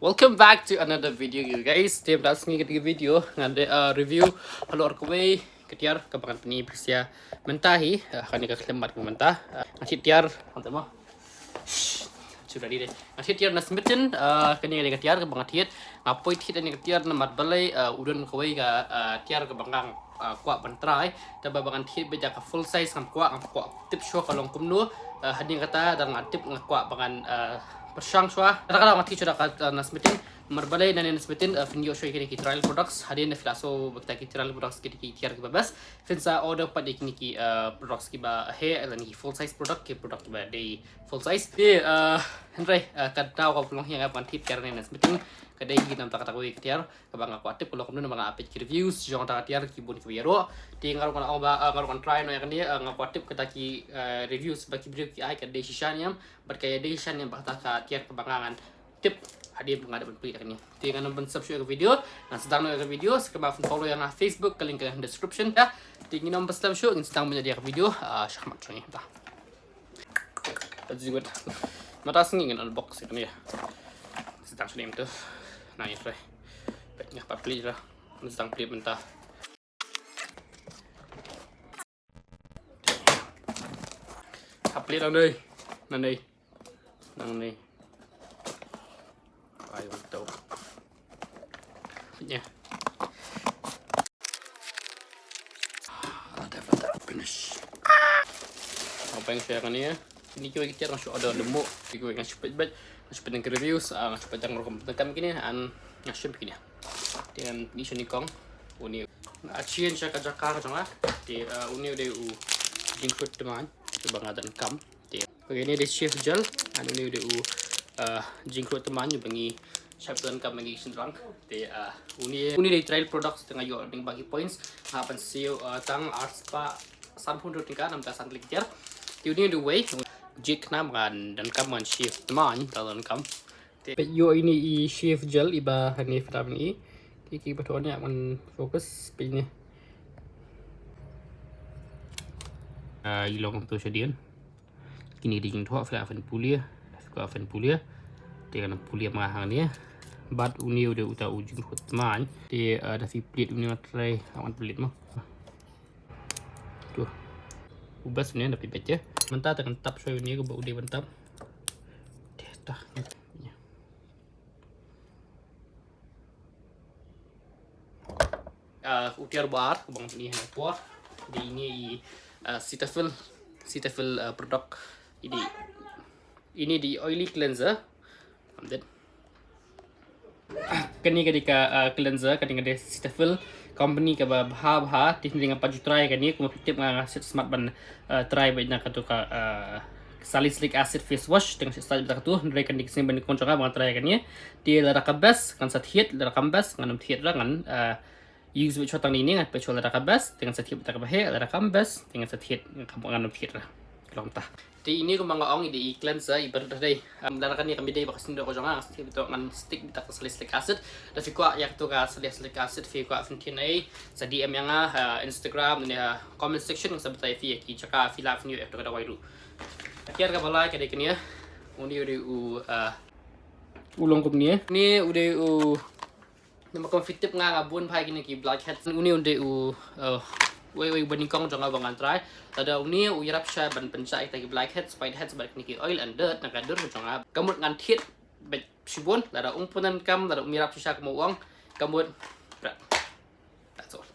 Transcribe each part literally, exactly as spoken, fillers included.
Welcome back to another video, you guys. Te mynta ka sngi ka video ngan, uh, review halor kawei ka tiar kaba ngan pyni pisa mynta hi, uh, ha kane ka khyllipmat mynta. Uh, nga thied tiar, hangta mo. Shh, sudah di deh. Nga thied tiar na Smitten, uh, kane ka tiar kaba nga thied. Nga poi thied kane ka tiar namar balei, uh, u don kawei ka, uh, tiar kaba nga, uh, kwah ban try. Te ba ngan thied beit da ka full size ngam kwah, ngam kwah tip shuwa ka long kumno. Uh, hadien kata da nga tip nga kwah ba ngan, uh, pyrshang shuwa. Kata kata nga thied shuwa da ka, uh, na Smitten. Namar balei nangne na Smitten, uh, phin ïoh shuwa ïa kine ki trial products. Hadien da phi la sngew ba kita ki trial products ki dei ki tiar kiba best, phin sa order pat ïa kine ki, uh, products kiba heh lane ki full size product, ki product kiba dei full size. Te, uh, hynrei, uh, ka daw kaba long hi ïa nga ban thied tiar nangne na Smitten ka dei hi namar kata kawei ka tiar kaba nga kwah tip ka long kumno, namar nga peit ki reviews jong kata ka tiar ki bun kiba ïaroh. Te nga ruh ngan ong ba, uh, nga ruh ngan try noh ïa kane, uh, nga kwah tip kata ki, uh, reviews ba ki briew ki ai ka dei shisha niam, bad ka ïadei shisha niam bad kata ka tiar kaba nga ngan tip hadien ba nga dep ban peit ïa kane. Te ngan ym pynslem shuh ïa ka video, ngan sdang noh ïa ka video, sa kaba phin follow ïa nga ha Facebook, ka link ka ha description, ïa. Te ngin ym pynslem shuh, ngin sdang ban ïa ka video, uh, shakhmat jong ngi, ïa. Let's do it. Mynta sngi ngin unbox ïa kane, ïa. Sdang shuh ne mynta. Nang ïa try. Peit nga pat plie ra. Sdang plie mynta. Hap plie nangne. Nangne. Nangne. Ai, mantap. Nya. Ada, ada, finish. Apa yang saya kena ya? Ini kau yang kecil masuk ada lemuk. Ini kau yang masuk pet bet, masuk pet yang reviews, ah, masuk pet yang rokok tentang kini, an masuk kini. Dengan ni sini kong, uni. Achian sha ka jaka ka jong nga. Te, ah, uni u dei u jingkhruit thymmai. Te ba nga donkam. Te, okay, uni u dei shave gel. An uni u dei u, ah, jingkhruit thymmai ba ngi shap donkam ba ngi shynrang. Te, ah, uni, uni u dei trial products te nga ïoh ding ba ki points. Nga hap ban siew, ah, tang arspah sanphew hynriew tyngka namar ka san tylli ki tiar. Te uni u dei uwei. Jied khnang ba ngan donkam ngan shave thymmai, ba donkam. Te peit ïoh ine i shave gel iba hangne phi dap ine i. Te kiba thoh ne ngan focus peit ine. Ah, i long to shadien. Kine dei jingthoh phi la phin pule. Phi kwah phin pule. Te ngan pule ma hangne. Bad une u dei uta u jingthoh thymmai. Te, ah, da phi plie une ngan try ngan plie ma. Tu. U best une da phi peit ïa. Mynta te ngan tap shuwa une kaba u dei ban tap. Te ta. Ah, u tiar ba ar kaba nga pyni ha por. Dei ine i, ah, Cetaphil, Cetaphil, ah, product. Ine, ine dei oily cleanser. Am dei. Kane ka dei ka, ah, cleanser, kane ka dei Cetaphil company kaba bha bha, te hynrei nga pat ju try kane, kumba phi tip nga nga shet smat ban, ah, try beit na katu ka, ah, salicylic acid face wash, te nga shet smat beit na katu, hynrei kane ka seng ba nyngkong jong nga ba nga try kane. Te lada ka best ngan sa thied, lada kam best ngan ym thied ruh, ngan, ah, use beit shuwa tang ine, ngan peit shuwa lada ka best te ngan sa thied, lada kaba heh, lada kam best te ngan sa thied, ngan ym thied ruh. Long ta. Te ine kumba nga ong i dei i cleanser iba rit dei. Em, lada kane kam dei ba ka sniewdoh ka jong nga, ngan stick beit, ngan stick beit ka salicylic acid. Da phi kwah ïa katu ka salicylic acid phi kwah phin thied ei, sa D M ïa nga ha Instagram ne ha comment section, ngan sa batai ïa phi ïa ki jaka phi lah phin ïoh ïa katu ka dawai ruh. Ka tiar kaba lai ka dei kane. Une u dei u, ah, u long kumne. Une u dei u Namar kumba phi tip nga nga bun bha ïa kine ki blackheads. Une u dei u, uh, uwei uwei ba nyngkong jong nga ba ngan try. Lada une u ïarap shisha ban pynjah ïa kita ki blackheads, whiteheads bad kine ki oil and dirt na ka dur jong nga. Ka mut ngan thied beit shibun, lada um pyndonkam, lada um ïarap shisha kumba u ong. Ka mut, that's all.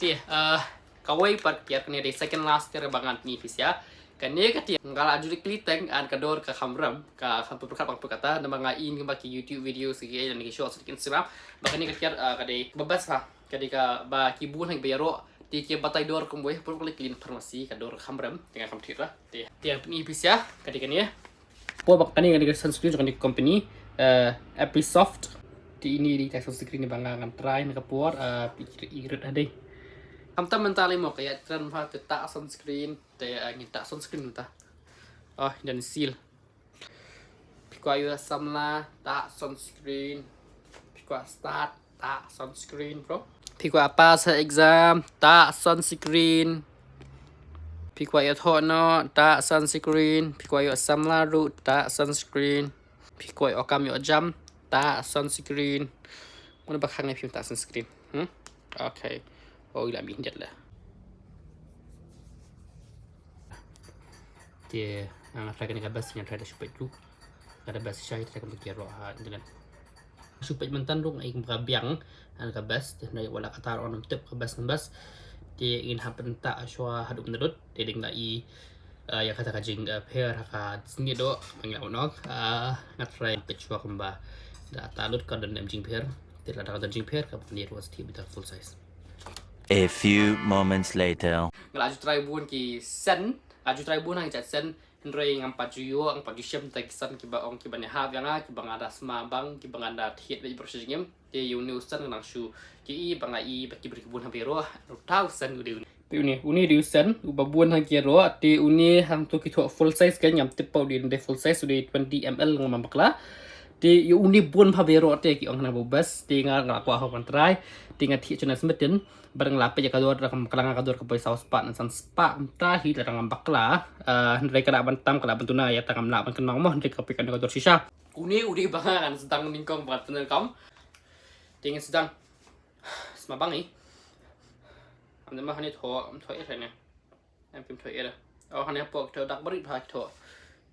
Te, uh, kawei pat ka tiar, kane dei second last tiar ba ngan pyni pisa. Kane ka tiar nga la ju leit kylli teng, an ka dor ka kham rem, ka kham pyrkhat bang pyrkhat ta, namar nga i kumba ki YouTube videos ki, ki shorts ki Instagram. Ba kane ka tiar, uh, ka dei ba best ha. Ka dei kaba ki bun ha kiba ïaroh. Te ki batai dor kumwei, pyrkhat leit kylli pharmacy, ka dor ka kham rem, te nga kham thied ruh. Te, te pyni pisa, ka dei kane. Por ba kane, kane ka sunscreen jong kane ka company, eh, Episoft. Te ine i dei ka sunscreen ba nga ngan try na ka por, eh, i, i rit hadei. Khamtam mynta lei mo ka ïa trend bha te tah sunscreen, te, eh, ngin tah sunscreen mynta. Oh, dang seal. Phi kwah ïoh samla, tah sunscreen. Phi kwah stad, tah sunscreen, bro. Phi kwah pass ha exam, tah sunscreen. Phi kwah ïathoh noh, tah sunscreen. Phi kwah ïoh samla ruh, tah sunscreen. Phi kwah ïoh kam ïoh jam, ta sunscreen. Mano ba khang ïa phi mynta sunscreen? Hmm? Okay. Oh, ila mi hyndet la. Te, ah, nga try kane ka best, nga try da shu peit ruh. Ka da best shisha, try ka ba ki ïaroh ha internet. Shu peit mynta ruh nga ïohi ba ka biang, ah, ka best, te hynrei wat la katta ruh ngam tip ka best ngam best. Te ngin hap pynthikna shuwa haduh mynta ruh, te dang la i, ah, ïa kata ka jing, ah, pher ha ka sngi doh, ba ngi la wan ong, ah, nga try peit shuwa kumba da ta lut ka don em jingpher. Te lada ka don jingpher, ka ban ïa ruh sti bita full size. A few moments later. Nga la ju try bun ki scent, nga la ju try bun hangne ki scent, hynrei ngam pat ju ïoh, ngam pat ju shem tang ki scent kiba ong kiba neh hap ïa nga, kiba nga da sma bang, kiba nga da thied beit baroh shi jingim. Te ïa une u scent nga nang shu ïohi ba nga i ba ki briew ki bun ha baroh, u tau scent u dei une. Te une, une dei u scent uba bun ha ki ïaroh, te une hangto ki thoh full size kan, ngam tip ba u dei full size, u dei twenty M L, ngam bakla. Te ïa une bun ha baroh te ki ong na ba best, te nga nga kwah hok ban try, te nga thied shane smetin, ba dang la peit ïa ka dor, da kam bakla nga ka dor ka poi saw spah, na san spah, mynta hi lada ngam bakla, ah, hynrei ka lah ban tam, ka lah ban duna, ïa ta ngam lah ban kynmaw mo, hynrei ka poi kane ka dor shisha. Une u dei ba nga ngan sdang nyngkong ban pyndonkam. Te ngin sdang. Sma bang i. Am dei ma hangne thoh, am thoh ïa hangne. Em pim thoh ïa. Oh, hangne hapoh thoh dak barit bha thoh.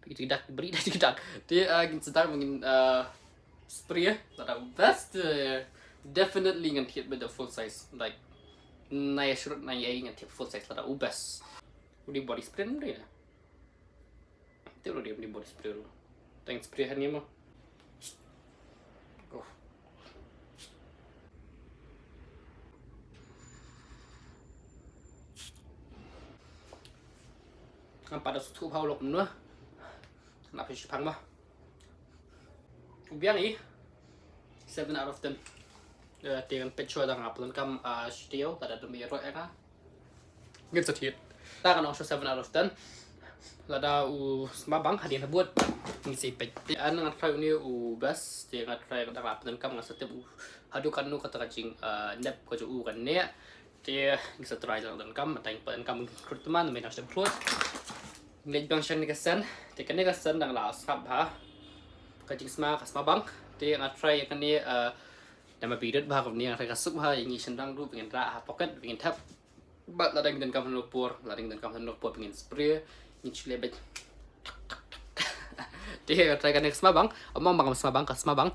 Phi dak barit dak dak. Te, ah, ngin sdang ngin, ah, spray. Lada u best, eh, definitely ngan thied beit da full size. Like, nai shrut nai ai ngan thied full size lada u best. U dei body spray ngan dei na. Te ruh dei body spray ruh. Tang spray hangne mo. Oh. Ngam pat da sngewthuh bha u lok kumno. Nap shi phang mo. U biang i seven out of ten. Eh, te ngan peit shuwa da nga pyndonkam, ah, shi taïew, lada dum ïaroh ïa nga. Ngin sa thied. Te ngan ong shuwa seven out of ten. Lada u sma bang hadien habud. Ngin sa peit. Te ngan try une u best. Te ngan try da nga pyndonkam nga sa tip u haduh katno kata ka jing, ah, nep ka jong u kan neh. Te ngin sa try da nga pyndonkam, mynta ngin pyndonkam ngin khrud tymmen, mynta ngin sa khrud. Ngin leit biang sha kane ka scent. Te kane ka scent dang la sngap bha. Ka jingsma ka sma bang. Te nga try ïa kane, ah, da ma phi dot bha kumne, nga try ka suk bha, ïa ngi shynrang ruh, ba ngin rah ha pocket, ba ngin thep. Bad lada ngin donkam hynriew por, lada ngin donkam hynriew por, ba ngin spray, ngin shu leh beit. Te nga try kane ka sma bang, ym ong ba ka sma bang, ka sma bang.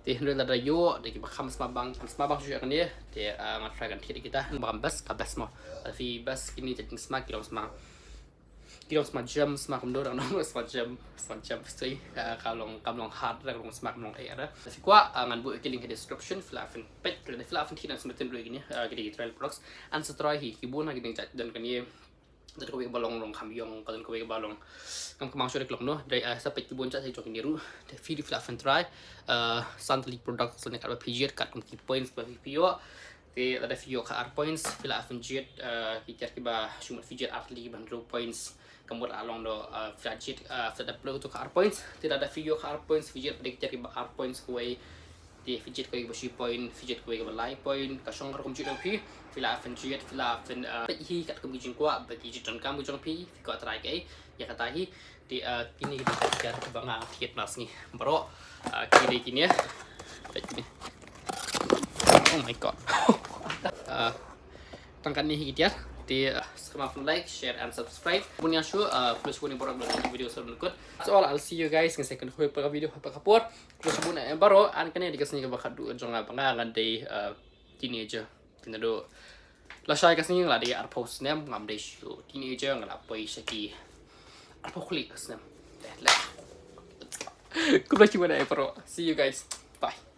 Te hynrei lada ïoh da kiba kham sma bang, kham sma bang shuh ïa kane. Te, ah, nga try kan thied ïa kita, ba ka best, ka best mo. Lada phi best kine ki jingsma, ki long sma. Ki long sma gem, sma kumno, dang long sma gem, sma gem phi, ah, ka long, kam long hard, dang long sma kam long eh, eh. Lada phi kwah, ah, ngan buh ïa ki link ha description, phi lah phin peit, lada phi lah phin thied nang smetin ruh ïa kine, ah, ki dei ki trial products. Ngan sa try hi, ki bun ha ki dang jait don kane. Don kawei kaba long long kham ïong, ka don kawei kaba long kham kham shuh ïa ka long no. Dei, ah, sa peit ki bun jait sa jong kine ruh. Te phi dei phi lah phin try. Ah, san tylli ki product lane katba phi jied, katkum ki points ba phi ïoh. Te lada phi ïoh ka ar points, phi lah phin jied, ah, ki tiar kiba shu mut phi jied ar tylli kiba hynriew points. Ka mut la long do, ah, phi lah jied, ah, phi lah dep pynlong to ka ar points. Te lada phi ïoh ka ar points, phi jied pat ki tiar kiba ar points kawei. Te phi jied kawei kaba shi point, phi jied kawei kaba lai point, ka shong ka rukom jied jong phi, phi lah phin jied, phi lah phin, ah, peit hi katkum ki jingkwah, ba ki jied donkam ki jong phi, phi kwah try kaei, ïa kata hi. Te, ah, kine ki dei ki tiar kiba nga thied na sngi baroh, ah, ki dei kine. Peit kine. Oh my God. Ah, tang katne hi ki tiar. Te, ah, sngewbha phin like, share and subscribe. Bun ïa shu, ah, khublei shibun ïa baroh ba la ïoh ïa ki video sha kut. That's all, I'll see you guys. Ngin sa ïakynduh ha ka video ha ka por. Khublei shibun ïa baroh, ah, kane dei ka sngi kaba khatduh jong nga ba nga ngan dei, ah, teenager. Kane dei lashai ka sngi nga la dei arphew snem, ngam dei shu teenager, nga la poi sha ki arphew khlieh snem. Khublei shibun ïa baroh. See you guys. Bye.